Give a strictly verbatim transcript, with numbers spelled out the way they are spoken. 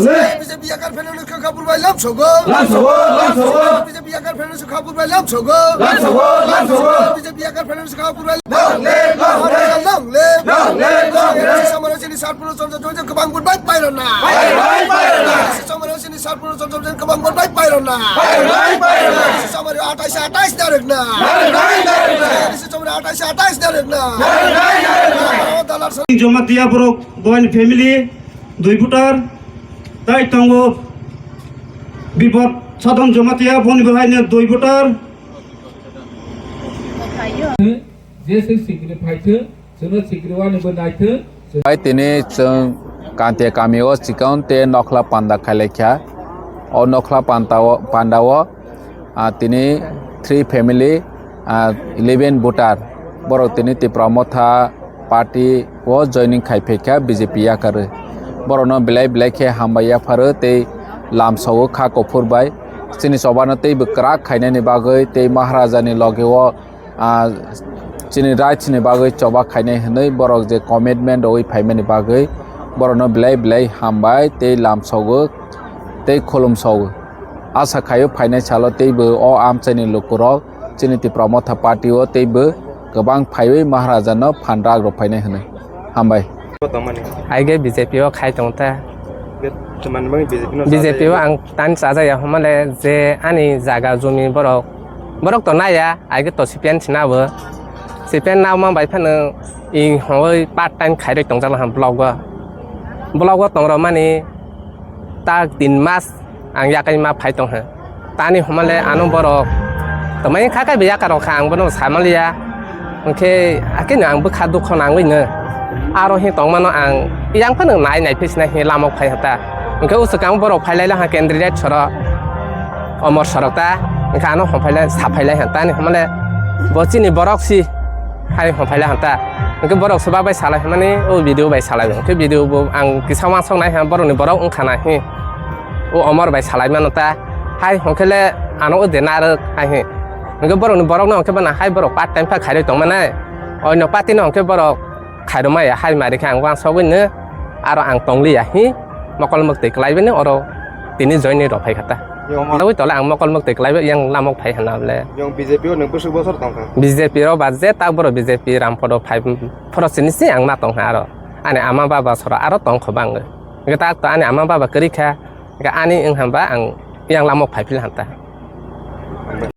B J P yakar phainani kha khabur bai lam sogo. Lam sogo, lam sogo. B J P yakar phainani kha khabur bai lam sogo. Lam sogo, lam sogo. B J P yakar phainani kha khabur bai lam sogo. Long live, long live. Long live, long live. Samara sini sarpur chomjak chomjak kwbang bun bai pairona. Pairona, pairona. Samara sini sarpur chomjak chomjak kwbang bun bai pairona. Pairona, pairona. Samara atais atais darek na. Darek na, darek na. Samara atais atais darek na. Darek na, darek na. Dalar Jamatia borok boini family dui voter, tai tongo Bipod Sadon Jamatia boni bahaino dui voter. Je se sikri phaithu, chwngno sikri wani bo naithu. Bai tini chwng Kantia kamio chikon te nokhla panda khailaikha. O nokhla panda o, panda o, ah, tini three family, ah, eleven voter. Borok tini Tipra Motha party o joining khai phaikha B J P yakarwi. Borokno belai belai khe hambai yapharo tei lamsao kha kuphur bai. Chini chobano teibo kwrak khainani bagwi tei Maharajani loge o, ah, chini rights ni bagwi choba khainai hwnwi borok je commitment rwui phaimani bagwi borokno belai belai hambai tei lamsogo tei khulumsogo. Asa khaio phainai salo teibo o amchaini lukurok chini Tipra Motha party o teibo kwbang phaiwi Maharajano phan rak rw phainai hwnwi. Hambai. Bo tongmani. Aige B J P o khai tong ta. Ge chumani bagwi B J P no B J P o chajaya. Ang tani chajaya, homale je ani jaga jumi borok, borok to naya, aige to C P M sinabo. C P M nauma bai phano ing hoi part time khairoi tongjak laha block o. Block o tongrok mani tak tin mas ang yakai ma phai tong ha. Tani homale ano borok tamai kha kai biya karok kha ang bono samaliya. Hwnkhe akino ang bwkha dukho nangwi no. Aro hi tongmano ang yang phano nai nai phisna hi lamok phai hata. Hwnkhe usukang borok phailai laha candidate soro omor sorok ta. Hwnkhe ano hom phailai sa phailai hata ni homale bo chini borok si hai hom phailai hata. Hwnkhe borok se babai salai hwnmani o video bai salai. Hwnkhe video bo ang kisa wansok nai ha borokni borok wngkha na hi. O omor bai salai mano ta. Hai hwnkhe le ano o de narwk hai hi. Hwnkhe borokni borokno hwnkhe bana hai borok part time kha khairwi tongmanai. Oino party no hwnkhe borok khairwmaya hai mari khe ang wansogwi no aro ang tongliya hi. Mokol mwktwi kwlaiwi no oro tini join ni rw phai kha ta. Yo, ma- Nogwi tole ang mokol mwktwi kwlaiwi yang lamok phai hwnna ble. Yo, B J P o nwng bwswk bosor tongkha? B J P ro ba je tak borok B J P Ramphodo phai phoro sini si ang ma tongkha aro. Ani ama baba sora aro tongkho bang. Hwnkhe tak to ani ama baba kwrwi kha, hwnkhe ani wng hamba ang yang lamok phai phil hanta.